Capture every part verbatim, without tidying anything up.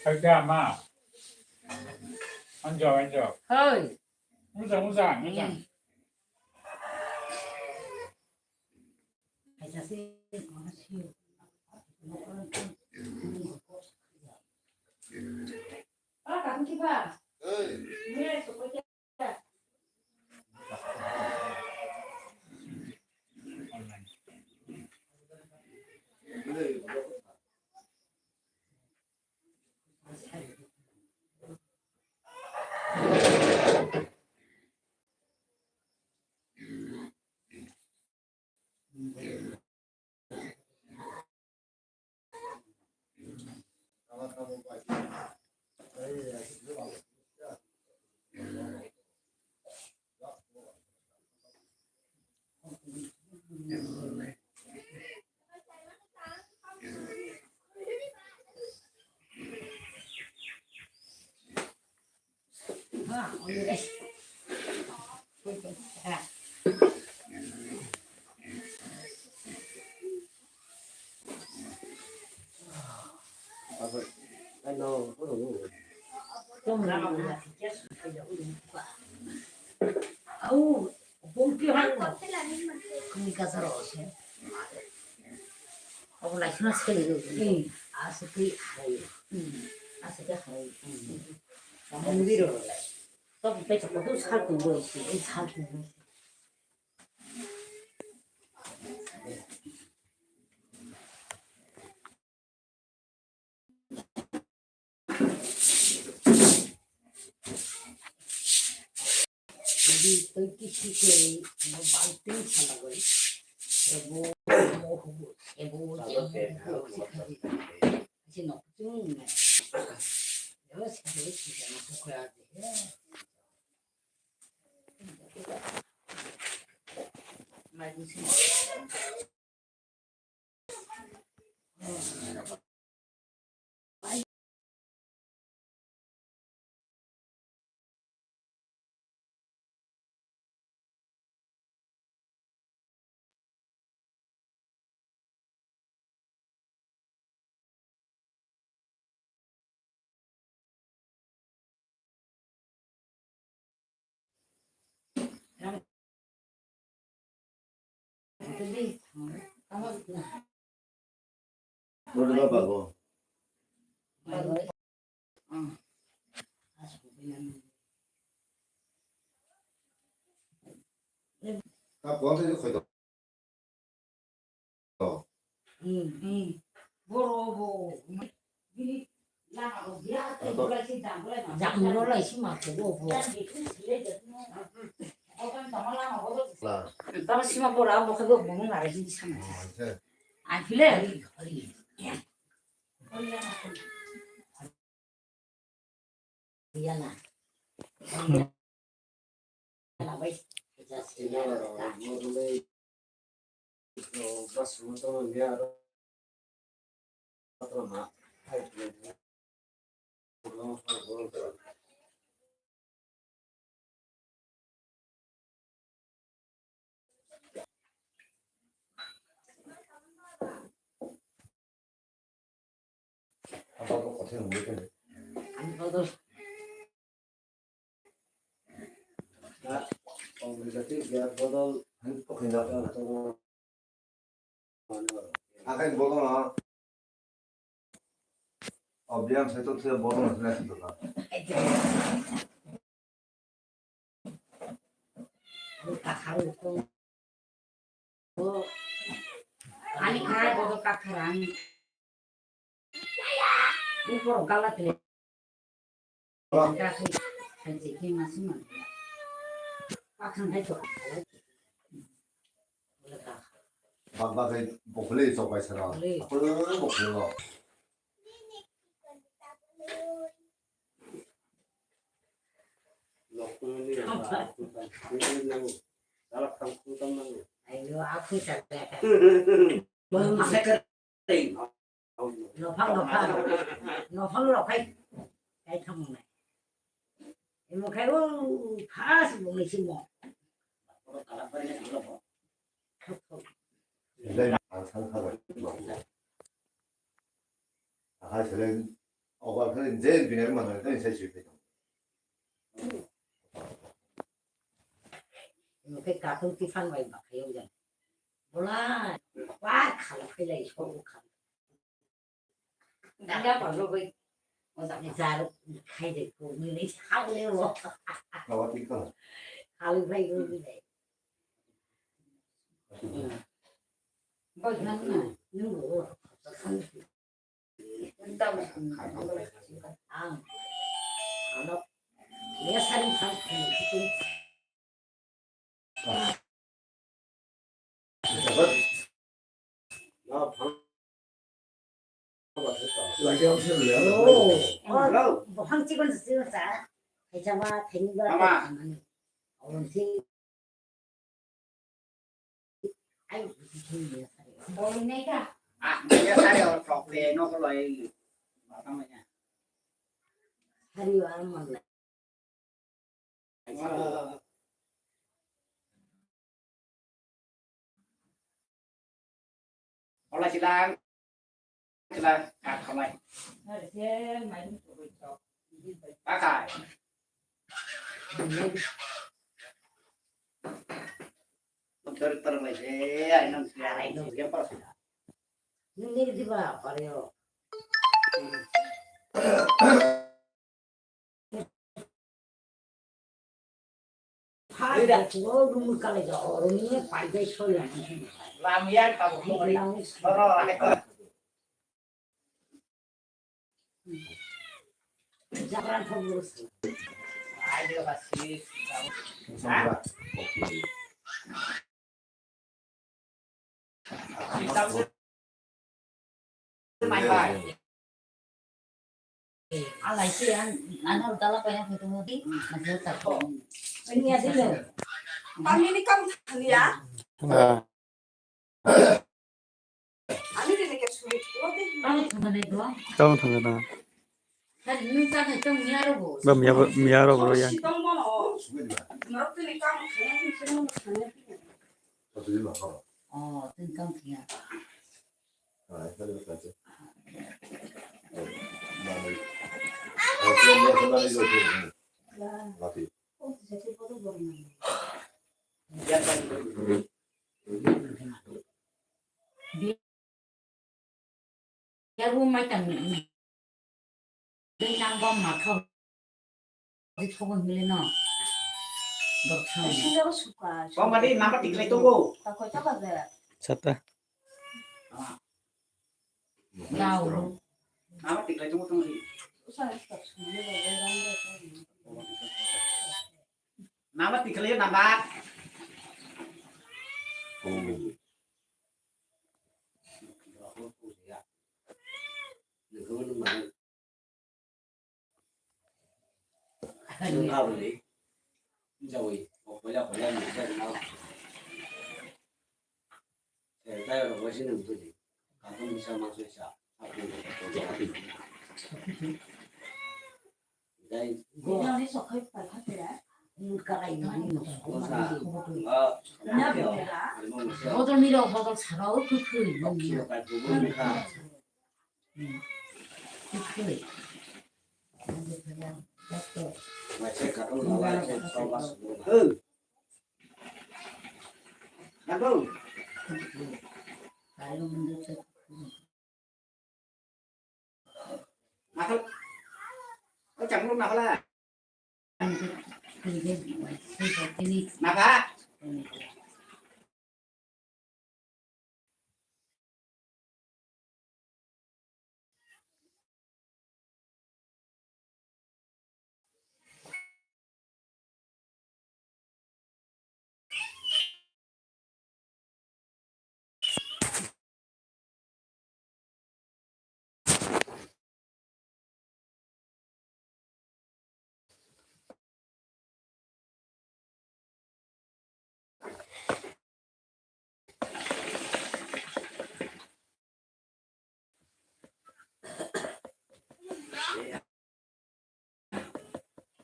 Khaida ma. Anjo, anjo. Hoi. Muza, muza, muza. Hmm. Au, bumpi hang. Kuni kasar ose. Obo lai khna seli do. Hmm. Asa twi hai. Hmm. Asa twi hai. Hmm. Mundiro lai. Tok pe chok tu sal tu bo isi. Ei sal tu. Jadi, tei kisi khe bo balting salagwi. Sebo, sebo, sebo, sebo, sebo, sebo, sebo, Jang rw lai si ma thugo bo. La. Tamo sima pora abo khe bo bumung nare hindi sama. Ai phile. Yana. Akhai bodono. Obiang sai to thya bodono thya thya. Ani kha bodo kakhara ani. Upor gala tele. Bak bak hai bokhole chok bai sara. Bokhole. Bokhole lo. Ayo, aku sadar. Nophang, nophang. Nophang rok hai. Kai thang nai. Imo khai o phas bo nai simo. Jai ang sang kha bai. Ahai seleng obar khe jai bini mano tei sai sui. Imo khai katung tifan bai ba khai o jai. Bola, wa khala khai lai so khala. Dada palo bai. Ozak ni jar khai de ko ni ni hau le wo. Kawa ti khala. Hau bai ko ni le. Bai nan na, ni wo. Ang. Ano. Ya sari kham. Bohang chikon chikon sa, kaisa ma thani ba. Ama. Awon si. Ai, bini ya sari. Bini ka? Ah, ya sari awon sok pe no ko loi. Batang ya. Sari wa amon. Ola silang. Silang, kat khamai. Pakai. Ter ter lai se, ai nang silang, ai nang silang pas. Nini di ba, pario. Alai si an, ano dala pa yang itu mudi, masih tak. Ini ada lo. Kami ni kam ya. Ani de ke suri. Kamu tunggu deh. Kamu tunggu deh. Hari ini tak itu miaro bo. Ba miaro, miaro bo ya. Sitong bono. Norok tu ni kam khaya ni sitong bono khaya. Oh, tini kam thwngya. Biya bo mai tang ni. Dui nang bom ma thok. Di thok hile no. Dok thang. Bom ma di nama tiklai tongo. Sata. Dau. Nama tiklai tongo tongo. Nama tiklai nama. Nwng kha bwlwi. Jawi, o koila koila ni jak na. Eh, tai ro wasi nwng bwlwi. Katung bisa ma sui sa. Dai. Go. Ni sokhai pai kha tera. Ni karai mani mo. Go sa. Ah. Bodol ni ro, bodol sara o kukui. Kukui. Nakal. O chakmuk nakala. Nakha.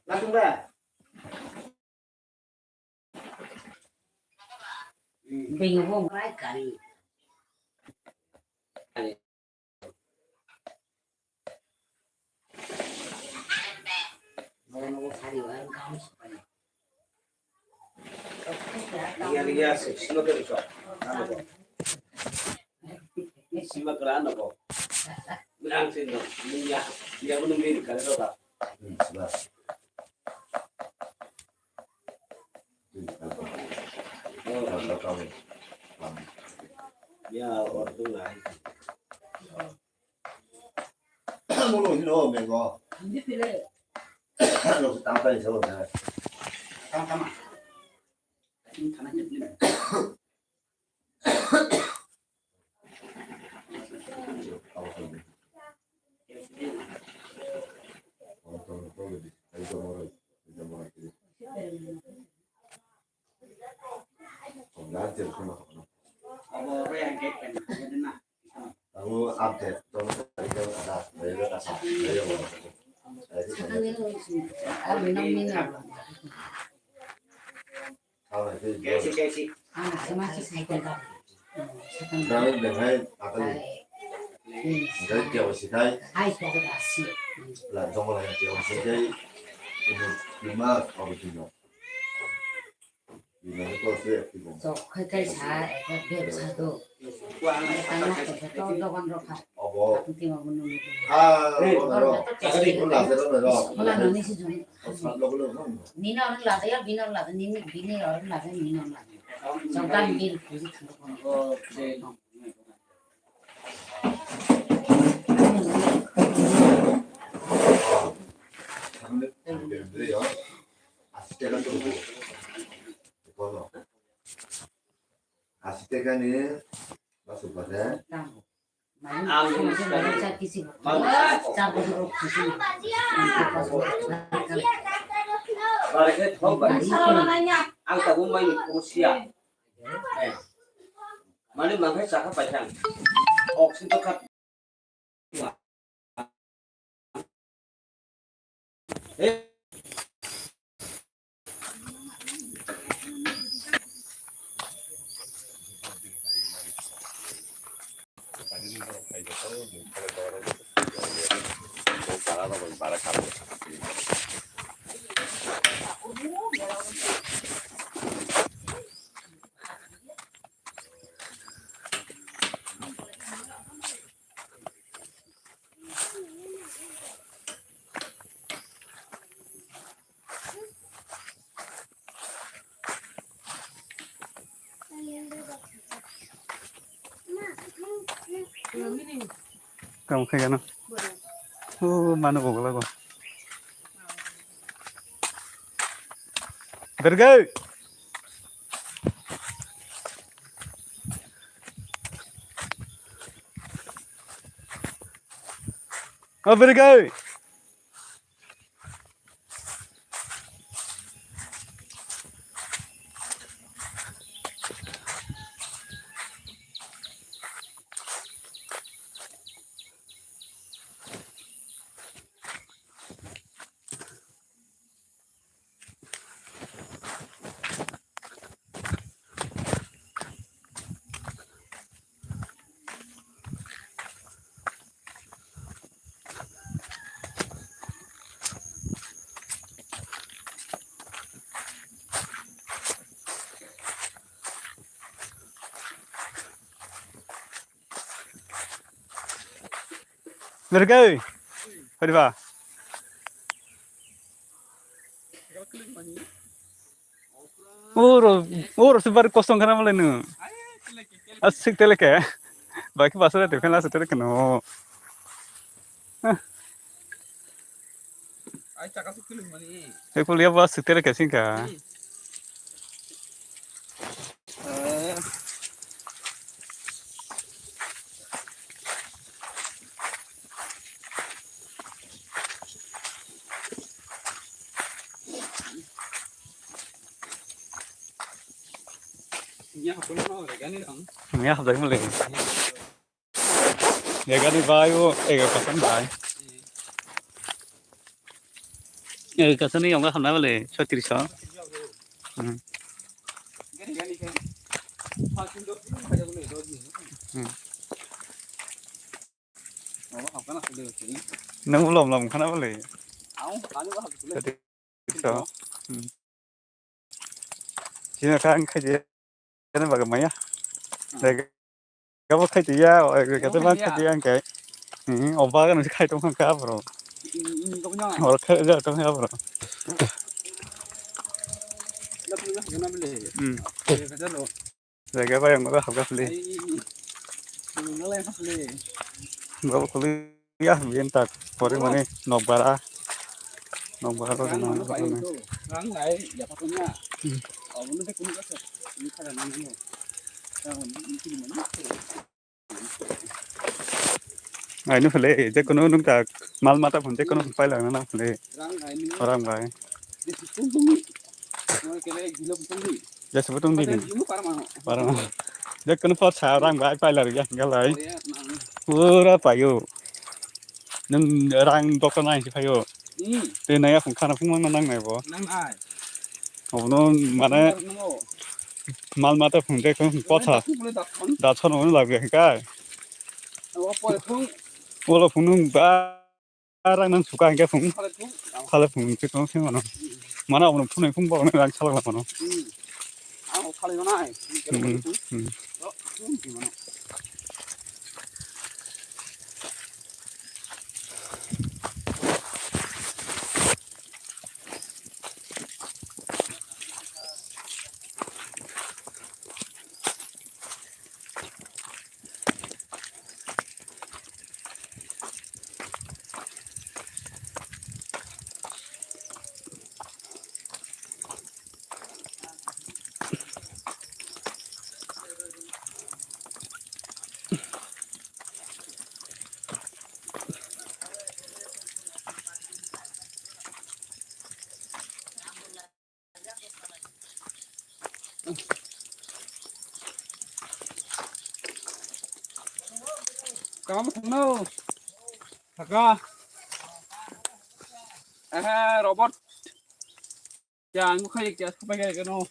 Latung ba. Bingo bo ngai kari. Nogo nogo sari wa gam sukani. Iya iya sima ke iko. Ano bo. Sima kala ano bo. Bilang sino. Iya iya menunggu di kali kota. Ya, order lah. Mulu hino mengo. Lo tang tang sabo na. Tang tang. Ini tanah ni. Sok khai khai sa, eko bebsa do. Tangna tongkha to dogan rok kha. Tini ma bunu. School ano ni si joni. Nini orang lada ya, bini orang lada, nini bini orang lada, nini orang lada. Sok dan bil kuji tangkha. Asi taka ni basuk bade. Ang Barikhe thok bai. Ang tabuk mai ni kusia. Mane mankhai chakha paithang. Oxygen to khat. Kam khai gana. Oh, mano gogla go. Bergai. Oh, bergai. Mergai. Hadi ba. Oro, oro se bari kosong kana male nu. Asik tele ke. Baki basura te phela se tele ke no. Ai chaka su kilu mani. Ekul ya ba asik tele ke singka. Mia hapdai male. Egani bai o ega kasan bai. Ega kasan ni yonga hamna bale soitris o. Hmm. Hmm. Nang ulo ulo khana bale. Soitris o. Hmm. Sino kha ang khaidi, ano bagwi maya. Dai, gabo khaidi ya, o, khaidi man khaidi ya ang kai. Hmm, o bagwi nang khai tong kha bro. Or khai ja tong kha bro. Hmm. Jaga bayang ba habga khali. Babo khali ya bien tak pore mane nokbara. Nokbara ba nang. Rang lai ya patungnya. Hmm. Abunu de kunu kasa. Ini kada nang. Rang ini kini mana? Ai no khale je kono nung ta mal mata phun je kono phun pai lang na khale. Rang lai ni. Rang lai. Di situ tunggu. Mau kele gilo tunggu. Ya sebut tunggu ni. Gilo parma. Parma. Je kono pot sa rang bai pai lar ya galai. Oh ya, nang. Pura payo. Nung rang doktor nai si payo. Hmm. Te naya phun khana phun mang nang nai bo. Nang ai. Obono mane. Nang o. Mal mata phung de khung potha. Da thono no lagya kai. Wala phung nung ba rang nang suka hingke phung. Khale phung ke tong se mano. Mana obono phunai phung ba rang salak mano. Hmm. Kamu thangno. Thaka. Eh, Robert. Ya, ang khai kya sapai kaya kano.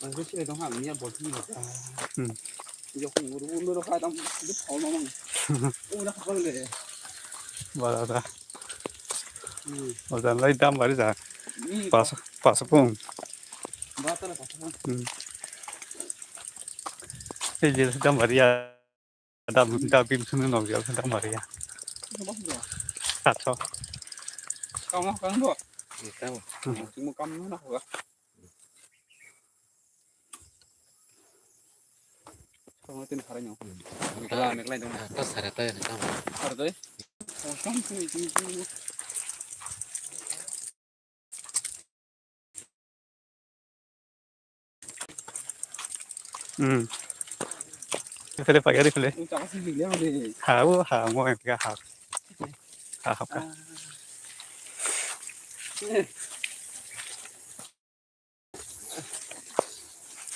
Ang sile dong ha, miya bol thum ni. Hmm. Yo kung ru ru ru ha dam, du thol ma mang. O da ha le. Ba da da. Hmm. O da lai dam bari da. Ni. Pas, pas pung. Ba ta la pas pung. Hmm. Ei je dam bari ya. Dam, dam bim sunu nok jal dam bari ya. Ba ba. Sato. Kamu kan bo. Kamu. Hmm. Kamu kamu na ho. Kamu tin hari nyo. Hmm. Kala meklai dong. Ta sara ta ya kamu. Hari doi. Oh, kamu sini sini sini. Hmm. Rifle pagi rifle. Ini tak sih dia ni. Ha, oh, ha, mo yang tiga ha. Ha, ha, ha. Ah.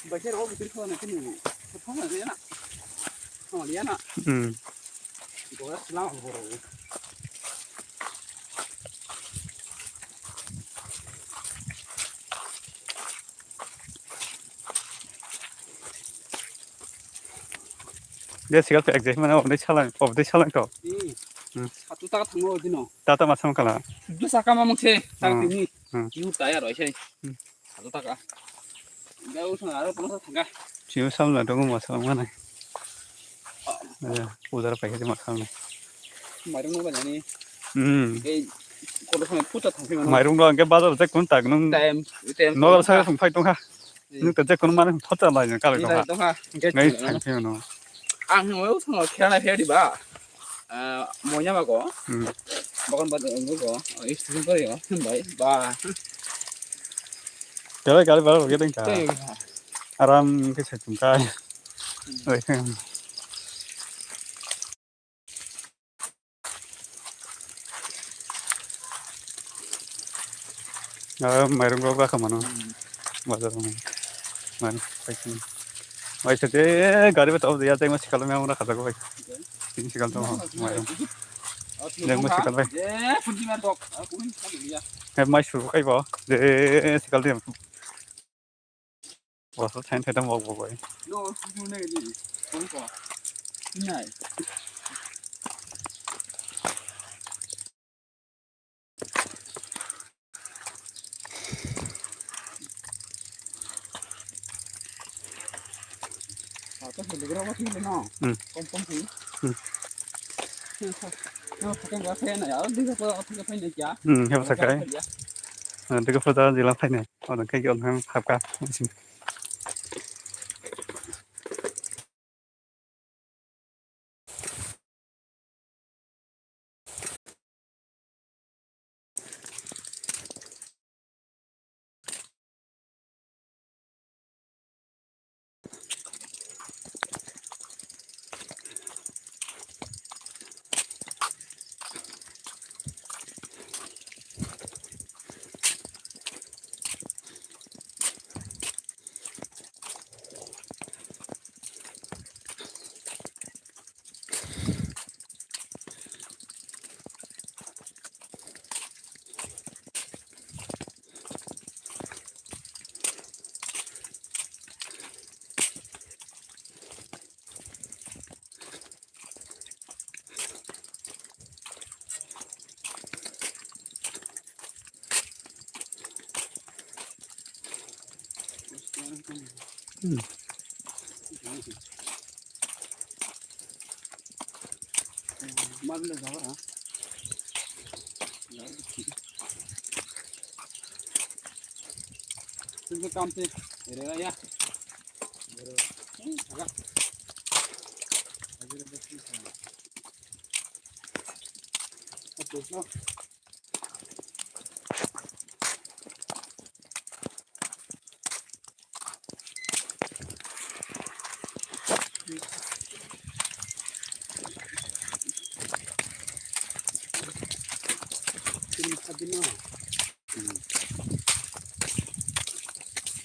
Bakir oh betul kau nak ni. Kau nak dia nak. Kau dia nak. Hmm. Kau dah selang aku baru. Dia sigal tu exam mana? Obde salang, obde salang tu. Hmm. Hmm. Sat Tu taka thangma dino. Tata masam kala. Sudu saka mamang se, tak Hmm. tini. Hmm. Yu taya roi se. Hmm. Sadu taka. Enggak usah, ada pernah saka. Siu sam la dong masam mana. Eh, udara pakai masam ni. Mairung no bani. Hmm. Eh, kalau sama puta thangsi mana. Mairung do angke bazar je kun tak nung. Time, time. No sa sung phai tong ha. Hmm. Nung ta je kun mana thot ta lai ka Nung ko ha. Tong ha. Ngai thang no. Ang hingmo usang khela na phedi ba. Ah, moina ba ko. Hmm. Bakon ba de ko. Is tu ko yo. Bai. Ba. Kala kala ba ke ding ka. Tei. Aram ke se tum kai. Oi. Ah, mairung rok rakha mano. Hmm. Bazar mano. Man, paikin. Bai se te gari ba tau ya tai ma sikal me amra khata ko bai. Tini sikal to mairung. Jeng ma sikal bai. Eh, kunci man dok. Ah, kuning kan dia. He mai su kai bo. Je sikal dia. Bosor sain sain mok bo bai. No, sujune di. Koi ko. Nai. Ah, to hindi ko na mati na. Hmm. Kom kom si. Hmm. No, pakai nggak saya na ya. Di ko apa apa ini ya. Hmm, ya pakai. Ya. Nanti ke foto di lang paine. Orang kayak orang hapka. Hmm. Tunggu kamsi, rela ya.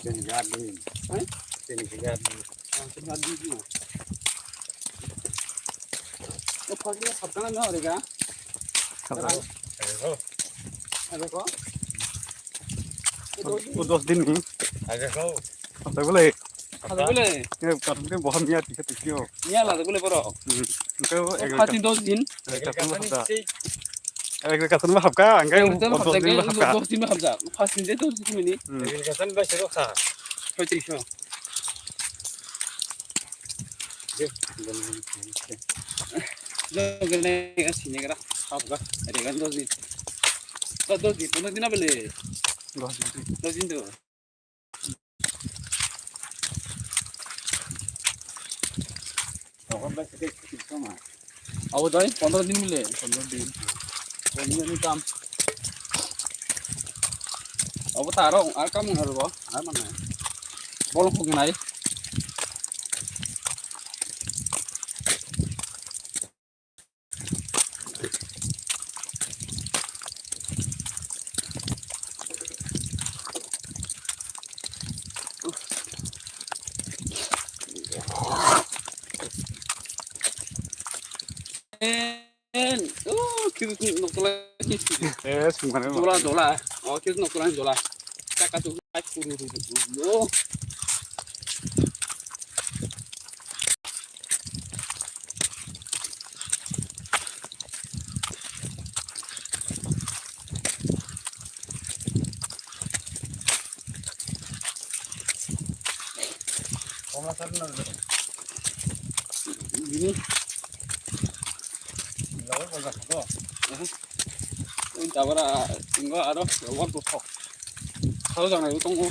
Tini gadli. Hai? Tini gadli. Ah, tini gadli tu. O phagli sabdana na orega. Sabdana. Sabdana. Sabdana ko? O dos din ni. Sabdana ko? Sabdana ko le. Sabdana ko le. Ye, karne bahar niya tikhe tikhe ho. Niya la ko le boro. Hmm. Ko ek First din dos din. Ek din dos din. Ek din dos din hapka, angkai dos din hapka. Dos din hapka. First din dos din ni. Hmm. Ek din dos din. Jogelne sini kara hapga regan dos din. Dos din, pondro din abele. Dos din. Dos din to. Abo dai pondro din bele. Pondro din. Pondro din kam. Abo taro ar kam ngarbo. Ar mana. Bolong khok nai. Eh, oh, kiri noktola. Eh, sungkana. Dola, dola. Oh, kiri noktola, dola. Taka tu, ai, kuru, kuru, kuru. Oh. Bini. Ui, tabara, tinggo aro, what the fuck? Salo jang nai tongo.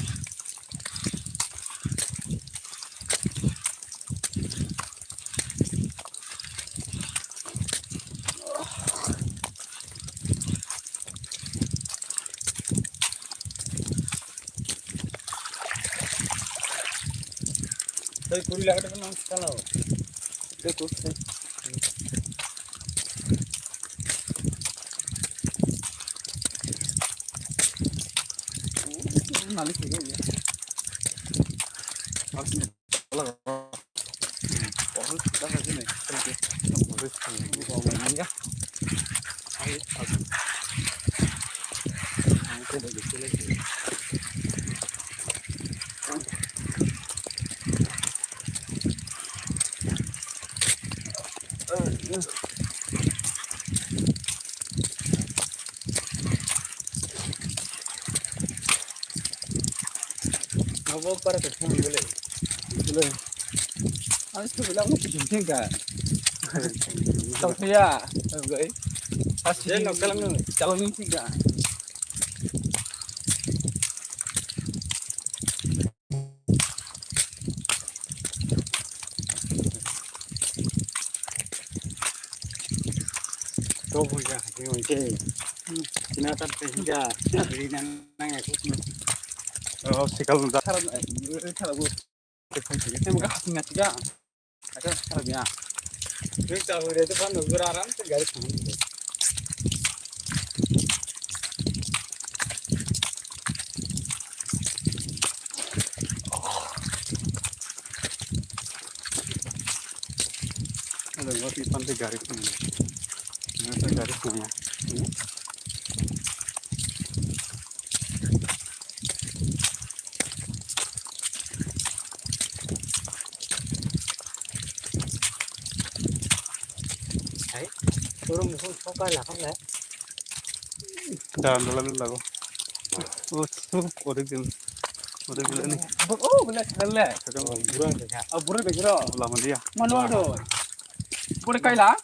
Tei kuri lagate kono sala. Tei kuri tei. Nali kuri ya. Mas ni. Abo para ke phone gele. Gele. Ani to bila mo kitin ka. Tokya. Gai. Asi no kalang no. Kalang ni ka. To buja, ni onche. Tina tat te hinja, ri nan nang ya kut. Oh, sikal da. Khara, khara bu. Te phone te, te mo ka hasing na tiga. Aka khara ya. Ni ta hure to phone gura aram se gari phone. Ada nggak sih pantai garis ini? Ini pantai garis ini ya. Hai, turun musuh sokai lah kan lah. Dalam dalam lagu. Oh, tuh, udah gini. Udah gini nih. Oh, boleh, boleh. Oh, burung begro. Lama dia. Mana ada? Boleh kaila?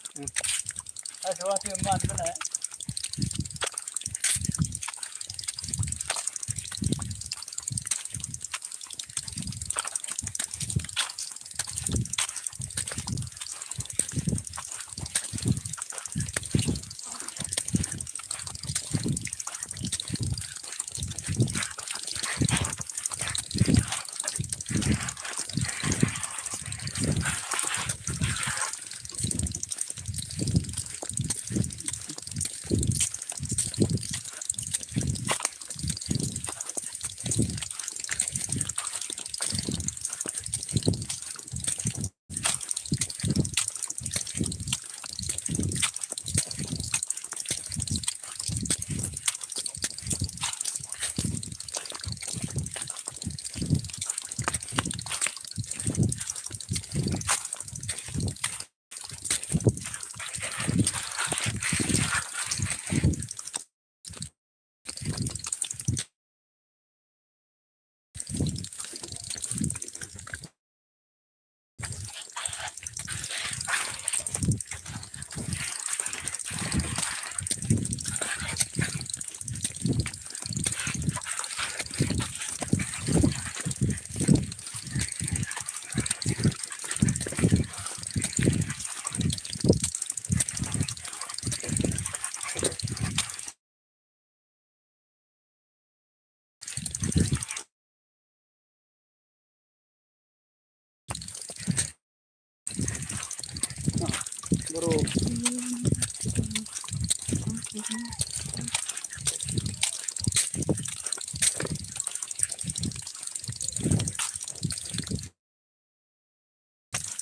Bro.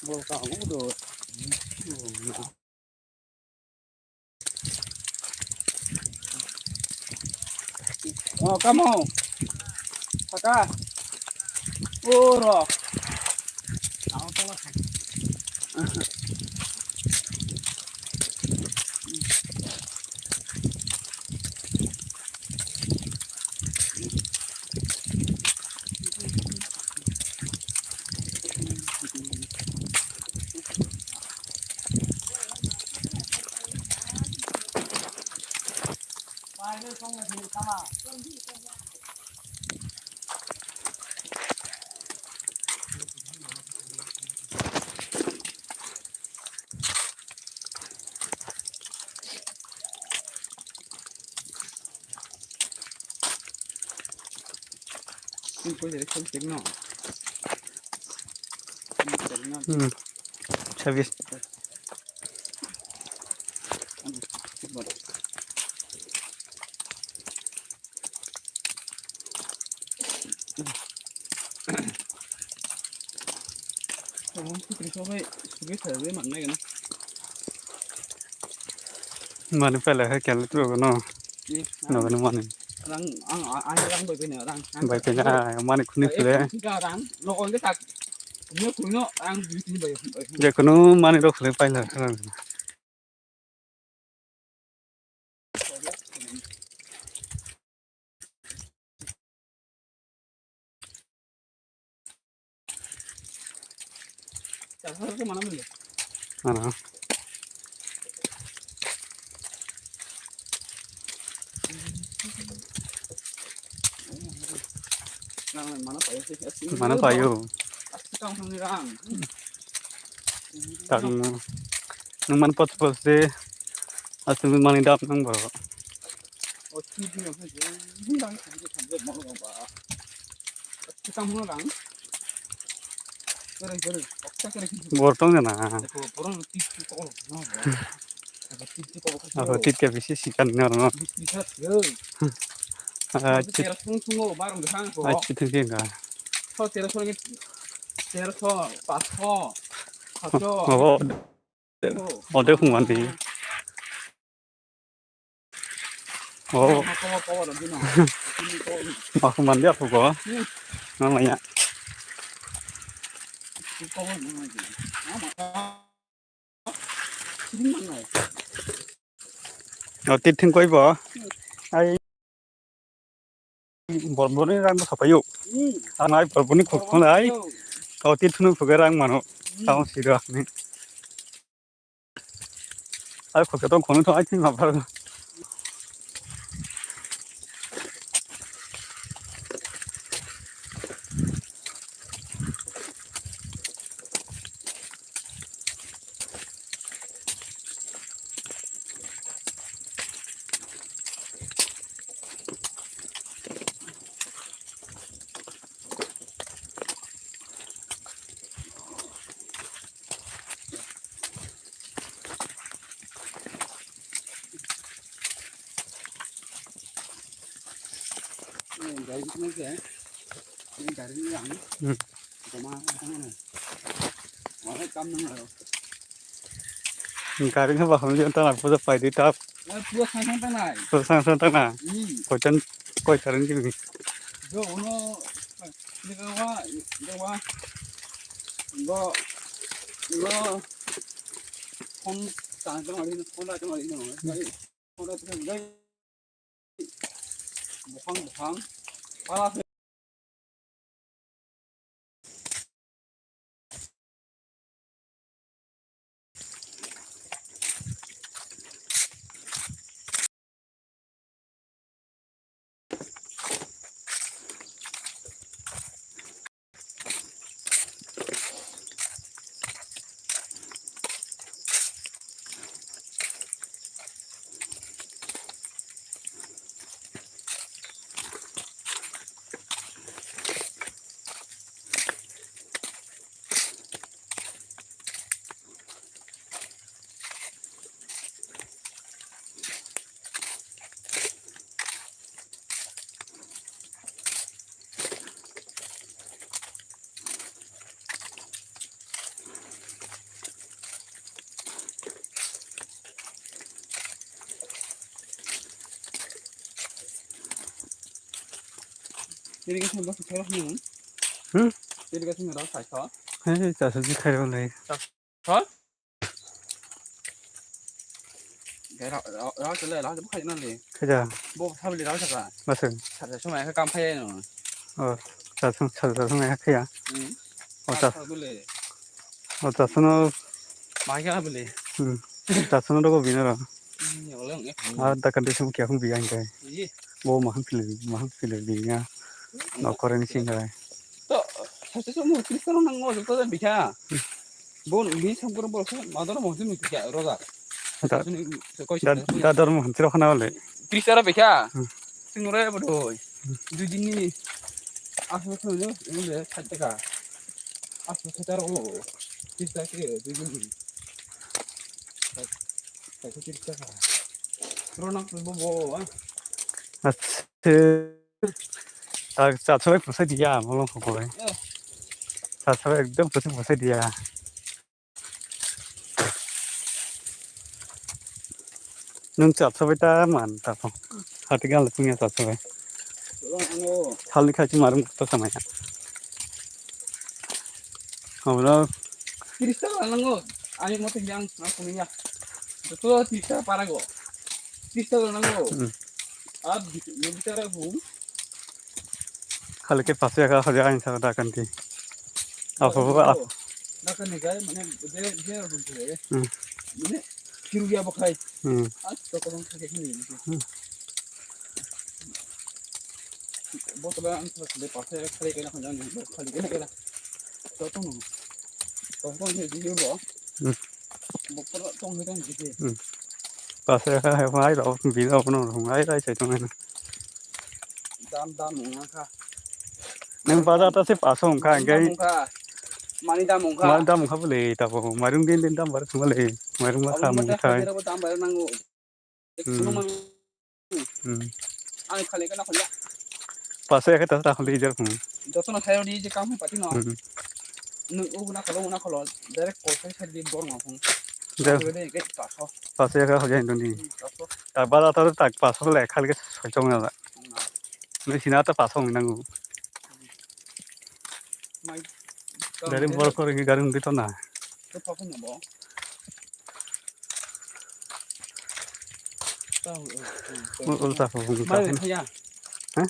Bo ka ang do. Oh, kamo. Saka. Oro. Hmm. Sabis. Mani pele hai kele tu no. No no mani. Rang ang ang rang bai bai na rang. Bai bai na mani khuni pele. Rang lo ong tak. Ni khuni no rang dui tin bai. Je khunu mani ro khule pai la. Ano. Mana payo. Tang. Nung man pot pot de. Asli mani dap nang bro. Bortong jana. Abo tit ke bisi sikan ni oro. Achi thengke ka. Abo. Ode hung mandi. Oh. Aku mandi aku ko. Namanya. Oh, tithing koi bo. Ai. Borboni rang bo sapayo. Ang ai borboni khuk khun ai. Kau ti thunu khuk rang mano. Tamo siro ni. Ai khuk to khun to ai thing ma par. Hmm. Gari no baham je tana puja pai di tap. Puja sang sang tana. Puja sang sang tana. Hmm. Koitan koi tarin ji. Jo uno dewa dewa. Go go. Phone sang sang ari phone sang sang ari no. Buphang buphang. Irrigation ba khairo hwnwi. Hmm? Irrigation ba khairo. He, he, chasuk ji khairo le. Chasuk? Ra, ra, ra, chale, ra, ra, khairo na le. Khaja. Bo thabli ra saka. Masuk. Sa, sa, sumai ka kam khayo no. Oh, chasuk, chasuk, sumai ka khaya. Hmm. Oh, chas. Sa bole. Oh, chasuk no. Mai ka bole. Hmm. Chasuk no dogo bina ra. Ni oleng eh. Ah, da kan de sum kya hum biya hingkai. Iya. Bo maham pili, maham pili biya. Nokore ni singai. To, sacha sacha mo tris tara nango, joto jan bikha. Bo ni samkoro bo madara mo jin bikha roga. Da, da, da dor mo hamchiro khana ole. Tris tara bikha. Hmm. Sing ore bo doi. Dui din ni. Asal asal yo, ini le sat taka. Asal sat taka o. Tris taka ke dui din ni. Sat taka tris taka. Rona bo bo. Acha. Tak chatsabai pwsai diya, molong kho koi. Chatsabai ekdom pwsai pwsai diya. Nwng chatsabai ta man ta pho. Hati gan le punya chatsabai. Thali khai chi marum to samaya. Hamra. Tris taka lango. Ani mote yang na kunya. Joto tris taka parago. Tris taka lango. Hmm. Ab, yo bichara bu. Khali ke pase ka hoja ain sa da kan ti. Apo, apo. Da kan ni gai, mane, je, je, je. Hmm. Mane, kiru ya bakhai. Hmm. As to kong khe ni. Hmm. Botol ang sa de pase khali ke na khon jang, khali ke na ke na. To to no. To to ni di yo bo. Hmm. Botol tong ni tong di. Hmm. Pase ka hai mai ro, bi ro no, mai rai sai tong na. Dam dam wngkha. Nang bazar ta se paso wngkha, mani dam wngkha. Mani dam wngkha. Mani dam wngkha bole, ta bo mairung din din dam bar thuma le, mairung ma kha mung thai. Dam bar nango. Hmm. Hmm. Ang khale kana khole. Pase ka ta ta khole jar khum. Jotono thayo di je kam pati no. Hmm. Nwng o guna kholo, guna kholo, direct call khai khai di bor ma phone. Direct. Khole de ke paso. Pase ka hoja indoni. Hmm, paso. Ta bazar ta tak paso le khali ke soi chong na. Hmm. Ni sina ta paso nang. Mai. Dari bor kor ki garing di to na. To paso na bo. Ta, eh, eh, eh. Mo ulta ko. Mai khaya. Ha?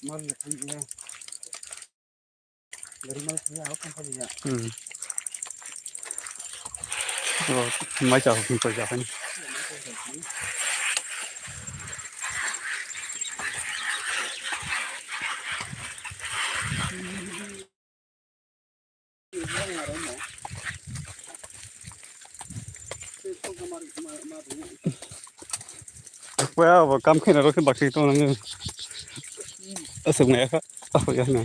Mai khaya. Hmm. Oh, mai cha ko ko ja kan. Kaya bo kam khaina rok khe baksa tong nang. Aswk maya kha. Aswk ya na.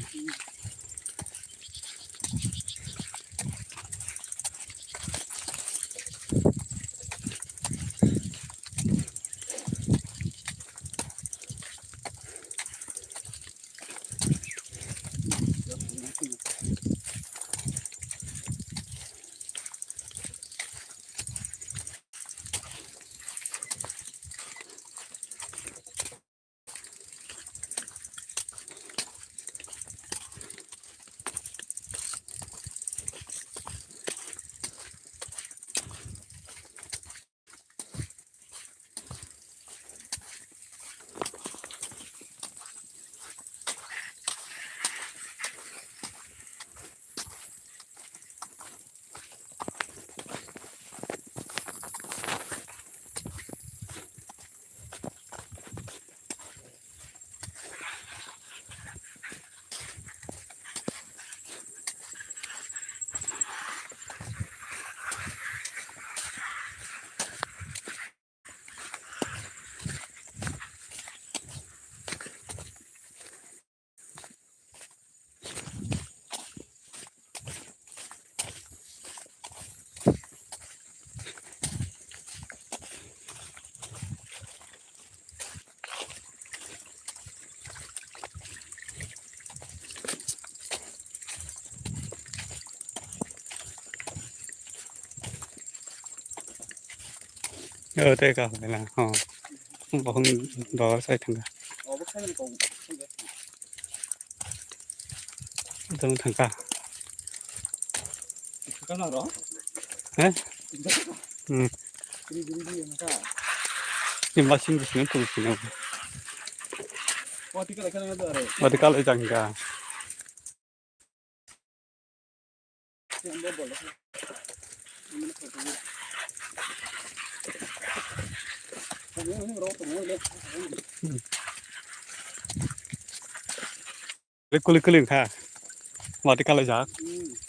Oh, teka hoi na. Oh. Bohong dor sai thangka. Dong thangka. Eh? Hmm. Ni masing di sini tuh sini. Mati kala jangka. Kulik kulik kha. Mati kalai jak.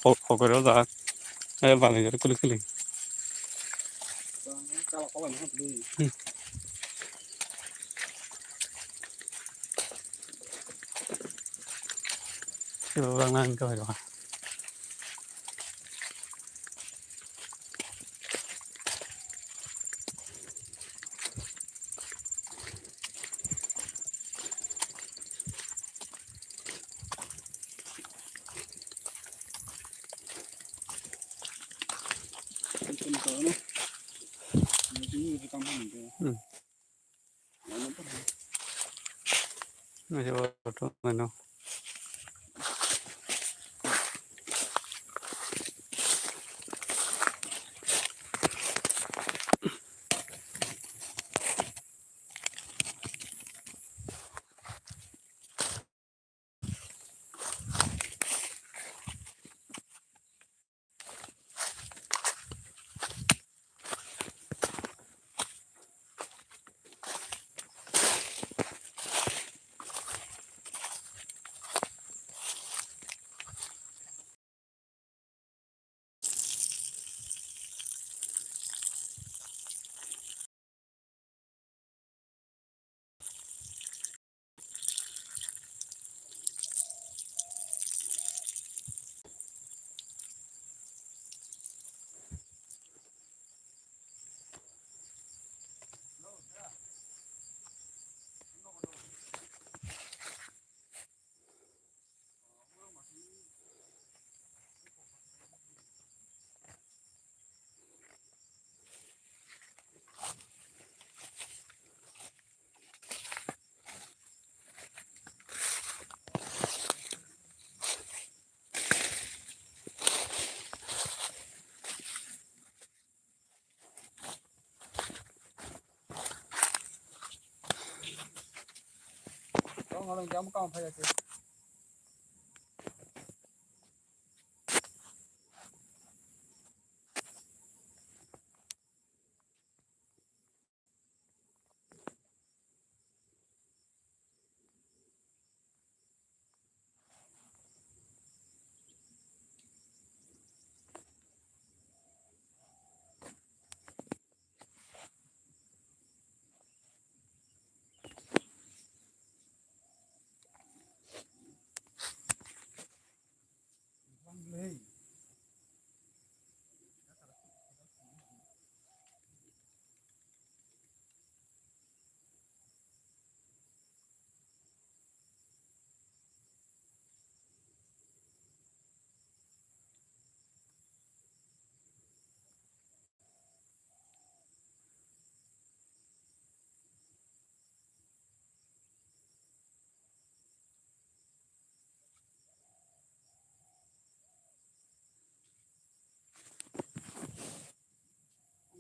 Ho-, hokoro jak. Eh, bani jak kulik kulik. Hmm. Sila orang nang kau. Hmm.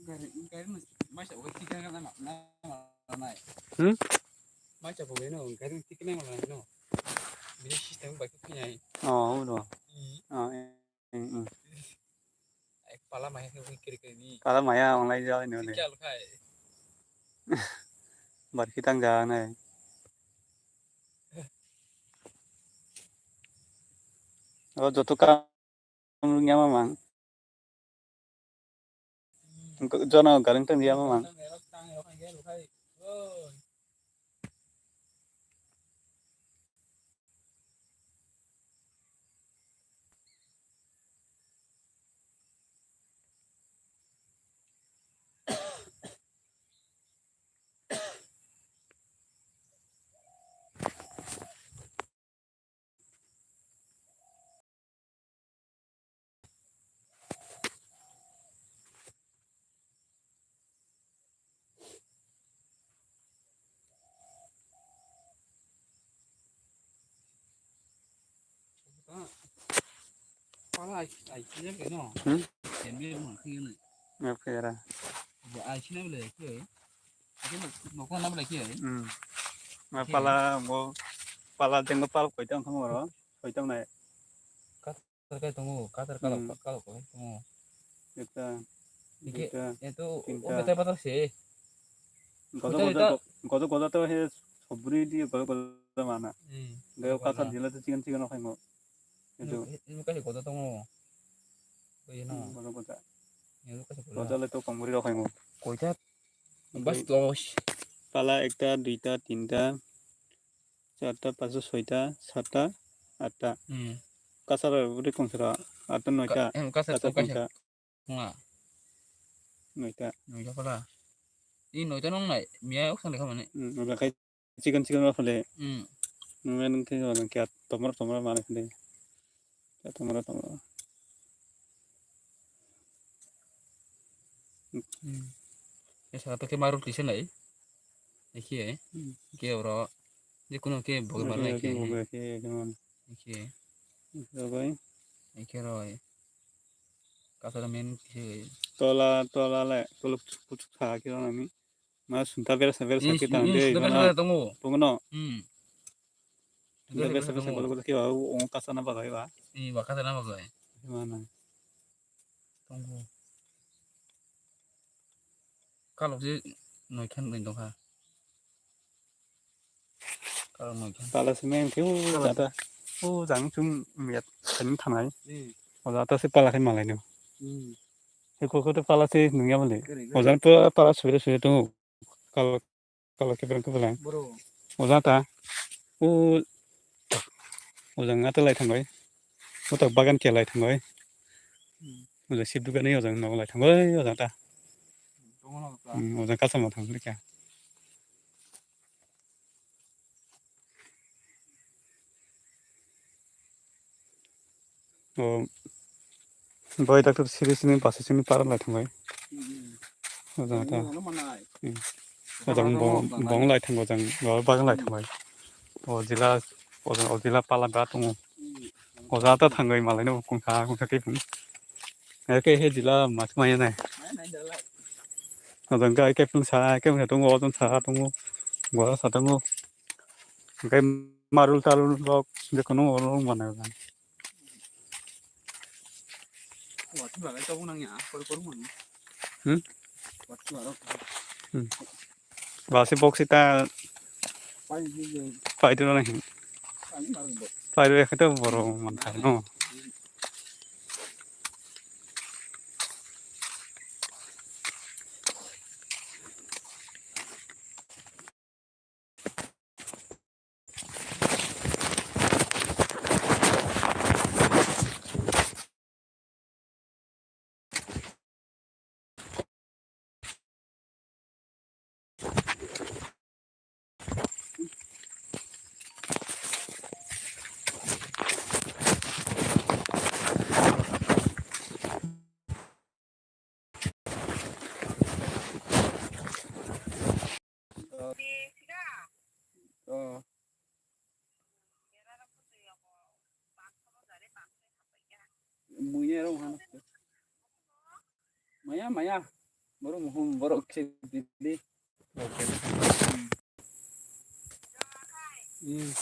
Gari, gari no, mai sa, wai tikna na, na, na, na. Hmm? Mai sa, wai no, gari no tikna na, na, no. Bini system bai ko khinai. Oh, uno. Hmm. Oh, eh, eh, eh. Ek pala mai ke wai kiri kiri ni. Pala maya online jai no ne. Tikal khai. Bar kitang ja ne. Oh, joto ka Rung ya mamang. Jono garing tong ya mamang. Pala ai, ai, kene ke no. Hmm? Kene mo kene. Ngap kera. Bo ai kene bele ke. Kene no ko na bele ke. Hmm. Ma pala mo pala jeng pal koi tong khong ro. Koi tong nai. Katar kai tongo, katar kalo, hmm, kalo kai tongo. Ekta, ike, duita, eto, tinta. O betai patar se. Godo Hotel godo ito. go-, godo godo to he sobri di godo godo mana. Hmm. Gayo Godo kasa godo. Dila to chicken chicken khai mo. Itu. Ini, ini kasih godo tongo. Oh, iya, no. Hmm, godo godo. Ini kasih godo. Godo le to kongori khai mo. Koita? Bas dos. Pala ekta, duita, tinta, charta, pasta, soita, satta, atta. Hmm. Kasa ro budi kongsara, atta, noita. Ka-, em, kasa Kasa to kasih. Kongsara. Nga. Noita. Noita pala. I noita nong nai. Miya ok sang lekha mane. Hmm, ola khai chicken chicken ma phale. Hmm. Nungya nung khe wala kya tomra tomra mana phale. Kya tomra tomra. Hmm. Esa to ke maru tise nai. Ekhe. Hmm. Ke oro. Je kuno ke boge mar nai ke. Boge ke, ke mana. Ekhe. Ekhe roi. Ekhe roi. Kasara men khe. Tola, tola le, tola puchuk, puchuk tha khe rw nani. Ma sunta bersa, bersa khe tang de, sunta bersa mana? Bersa tongo. Tongo no? Hmm. Sunta bersa, bersa tongo. Golo, golo khe ba, o, o kasa na bagai ba. Ni ba kasa na bagai. Mana? Tongo. Kalok je noi khen noi dong kha. Kalok noi khen. Pala se meng khe o jata. O jang chung miat khen thanai. Hmm. O jata se pala khe malai no. Hmm. Se koko te pala se nungya bole. Kere, kere. O jang to pala sure sure to. Kalok, kalok khe berang khe belai. Boro. O jata. O, o jang ata lai thangbai. O tak bagan khe lai thangbai. Hmm. O jang sip dukan ni o jang no lai thangbai o jata. Tongo no ka. Hmm, o jang kasa ma thang khe. O, bai doctor siri sini basa sini para lai thangbai. Hmm. O jang ta. Ano manai. Hmm. O jang bong, bong lai thangbai o jang, o bagan lai thangbai. O jila, o jang, o jila pala ba tongo. Hmm. O jang ta thangbai malai no kungkha, kungkha khe phung. Eke he jila mas maya nai. Maya nai jala. O jang kai khe phung sa, khe phung sa tongo, o jang sa tongo. Gora sa tongo. Hingke marul tarul rok je kono oro rok manai rok. Watwi bagwi tabuk nangya, kori kori mani. Hmm? Watwi barok. Hmm. Basi box ita. Pai di je. Pai di nang. Pai di barok bo. Pai di khe to borok manthar no. Maya, maya. Borok mohom, borok khe dili. Hmm.